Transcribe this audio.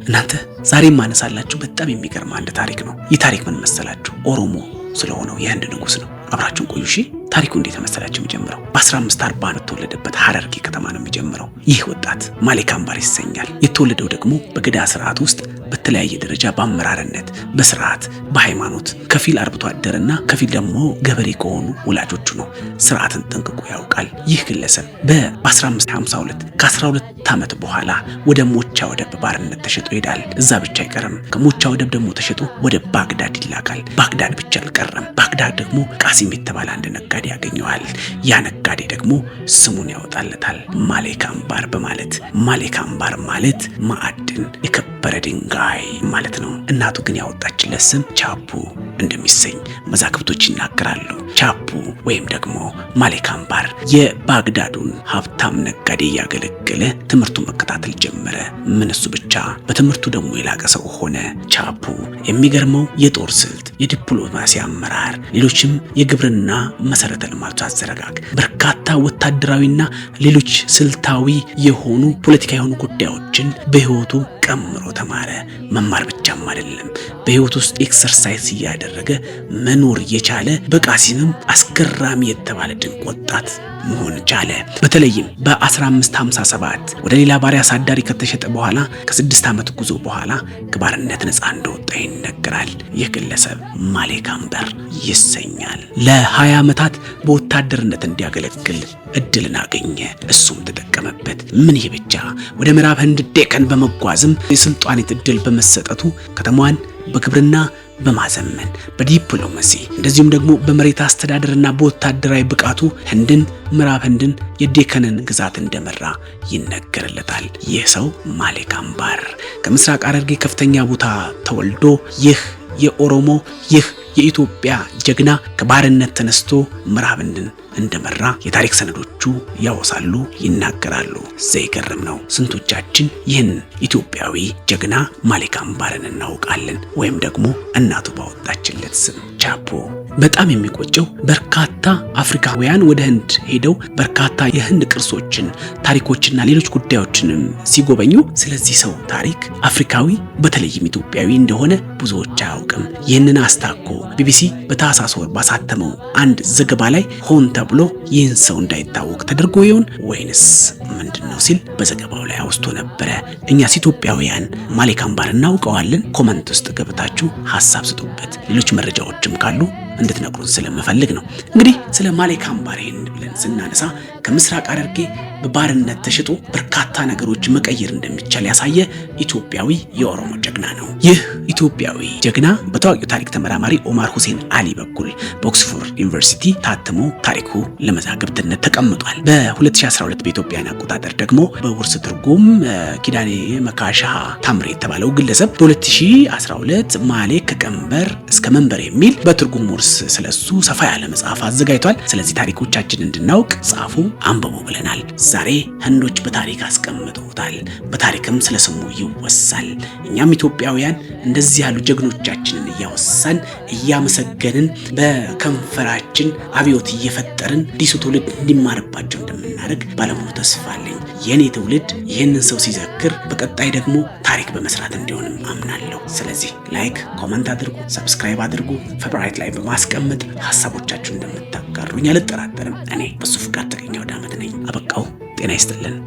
እናንተ ዛሬ ማነሳላችሁ በጣም የሚገርም አንድ ታሪክ ነው። ይህ ታሪክ ምን መሰላችሁ? ኦሮሞ ስለሆነው የህንድ ንጉስ ነው። አብራችሁን ቆዩ እሺ። ታሪኩ እንዴት መሰላችሁ የሚጀምረው? በ1540 የተወለደበት ሐረርጌ ከተማ ነው የሚጀምረው። ይህ ወጣት ማሌክ አምባር ይሰኛል። የተወለደው ደግሞ በገዳ ስርዓት ውስጥ በተለያየ ደረጃ በአመራርነት፣ በስርዓት፣ በሃይማኖት ከፊል አርብቶ አደርና ከፊል ደግሞ ገበሬ ከሆኑ ወላጆቹ ነው። ስርዓትን ጠንቅቆ ያውቃል። ይህ ግለሰብ በ1552 ከ12 ዓመት በኋላ ወደ ሞቻ ወደብ ባርነት ተሸጦ ይሄዳል። እዛ ብቻ አይቀርም። ከሞቻ ወደብ ደግሞ ተሸጦ ወደ ባግዳድ ይላካል። ባግዳድ ብቻ አልቀረም። ባግዳድ ደግሞ ቃሲም የተባለ አንድ ነጋዴ ያገኘዋል። ያ ነጋዴ ደግሞ ስሙን ያወጣለታል፣ ማሌክ አምባር በማለት። ማሌክ አምባር ማለት ማዕድን፣ የከበረ ድንጋይ ማለት ነው። እናቱ ግን ያወጣችለት ስም ቻፑ እንደሚሰኝ መዛግብቶች ይናገራሉ። ቻፑ ወይም ደግሞ ማሌክ አምባር የባግዳዱን ሀብታም ነጋዴ እያገለገለ ትምህርቱን መከታተል ጀመረ። ምን እሱ ብቻ፣ በትምህርቱ ደግሞ የላቀ ሰው ሆነ። ቻፑ የሚገርመው የጦር ስልት፣ የዲፕሎማሲ አመራር፣ ሌሎችም የግብርና መሰረተ ልማት አዘረጋግ፣ በርካታ ወታደራዊና ሌሎች ስልታዊ የሆኑ ፖለቲካ የሆኑ ጉዳዮችን በህይወቱ ቀምሮ ተማረ። መማር ብቻም አይደለም፣ በህይወት ውስጥ exercise እያደረገ መኖር የቻለ፣ በቃሲምም አስገራሚ የተባለ ድንቅ ወጣት መሆን ቻለ። በተለይም በ1557 ወደ ሌላ ባሪያ አሳዳሪ ከተሸጠ በኋላ፣ ከ6 ዓመት ጉዞ በኋላ ከባርነት ነፃ እንደወጣ ይነገራል። ይህ ግለሰብ ማሌክ አምበር ይሰኛል። ለ20 ዓመታት በወታደርነት እንዲያገለግል እድልን አገኘ። እሱም ተጠቀመበት። ምን ይህ ብቻ፣ ወደ ምዕራብ ህንድ ዴከን በመጓዝም የስልጣኔት እድል በመሰጠቱ ከተማዋን በግብርና በማዘመን፣ በዲፕሎማሲ፣ እንደዚሁም ደግሞ በመሬት አስተዳደርና በወታደራዊ ብቃቱ ህንድን፣ ምዕራብ ህንድን፣ የዴከንን ግዛት እንደመራ ይነገርለታል። ይህ ሰው ማሌክ አምባር ከምስራቅ ሐረርጌ ከፍተኛ ቦታ ተወልዶ፣ ይህ የኦሮሞ፣ ይህ የኢትዮጵያ ጀግና ከባርነት ተነስቶ ምዕራብ ህንድን እንደመራ የታሪክ ሰነዶቹ ያወሳሉ፣ ይናገራሉ። ዘይገርም ነው። ስንቶቻችን ይህን ኢትዮጵያዊ ጀግና ማሌክ አምባርን እናውቃለን? ወይም ደግሞ እናቱ ባወጣችለት ስም ቻፖ። በጣም የሚቆጨው በርካታ አፍሪካውያን ወደ ህንድ ሄደው በርካታ የህንድ ቅርሶችን፣ ታሪኮችና ሌሎች ጉዳዮችንም ሲጎበኙ ስለዚህ ሰው ታሪክ አፍሪካዊ በተለይም ኢትዮጵያዊ እንደሆነ ብዙዎች አያውቅም። ይህንን አስታኮ ቢቢሲ በታህሳስ ወር ባሳተመው አንድ ዘገባ ላይ ሆን ተብሎ ይህን ሰው እንዳይታወቅ ተደርጎ ይሆን ወይንስ ምንድን ነው ሲል በዘገባው ላይ አውስቶ ነበረ። እኛስ ኢትዮጵያውያን ማሌክ አምባር እናውቀዋለን? Comment ውስጥ ገብታችሁ ሀሳብ ስጡበት። ሌሎች መረጃዎችም ካሉ እንድትነግሩን ስለምፈልግ ነው። እንግዲህ ስለ ማሌክ አምባር ይህን ብለን ስናነሳ ከምስራቅ ሐረርጌ በባርነት ተሽጦ በርካታ ነገሮች መቀየር እንደሚቻል ያሳየ ኢትዮጵያዊ የኦሮሞ ጀግና ነው። ይህ ኢትዮጵያዊ ጀግና በታዋቂው ታሪክ ተመራማሪ ኦማር ሁሴን አሊ በኩል በኦክስፎርድ ዩኒቨርሲቲ ታትሞ ታሪኩ ለመዛግብትነት ተቀምጧል። በ2012 በኢትዮጵያን አቆጣጠር ደግሞ በውርስ ትርጉም ኪዳኔ መካሻ ታምሬ የተባለው ግለሰብ በ2012 ማሌክ ከቀንበር እስከ መንበር የሚል በትርጉም ውርስ ስለሱ ሰፋ ያለ መጽሐፍ አዘጋጅቷል። ስለዚህ ታሪኮቻችን እንድናውቅ ጻፉ፣ አንብቡ ብለናል። ዛሬ ህንዶች በታሪክ አስቀምጠውታል። በታሪክም ስለ ስሙ ይወሳል። እኛም ኢትዮጵያውያን እንደዚህ ያሉ ጀግኖቻችንን እያወሳን፣ እያመሰገንን፣ በከንፈራችን አብዮት እየፈጠርን አዲሱ ትውልድ እንዲማርባቸው እንደምናደርግ ባለሙሉ ተስፋ አለኝ። የኔ ትውልድ ይህንን ሰው ሲዘክር በቀጣይ ደግሞ ታሪክ በመስራት እንዲሆንም አምናለሁ። ስለዚህ like፣ comment አድርጉ፣ subscribe አድርጉ፣ favorite ላይ በማስቀመጥ ሀሳቦቻችሁን እንደምታጋሩኝ አልጠራጠርም። እኔ በሱ ፍቃድ ተገኘ ወደ አመት ነኝ። አበቃው። ጤና ይስጥልን።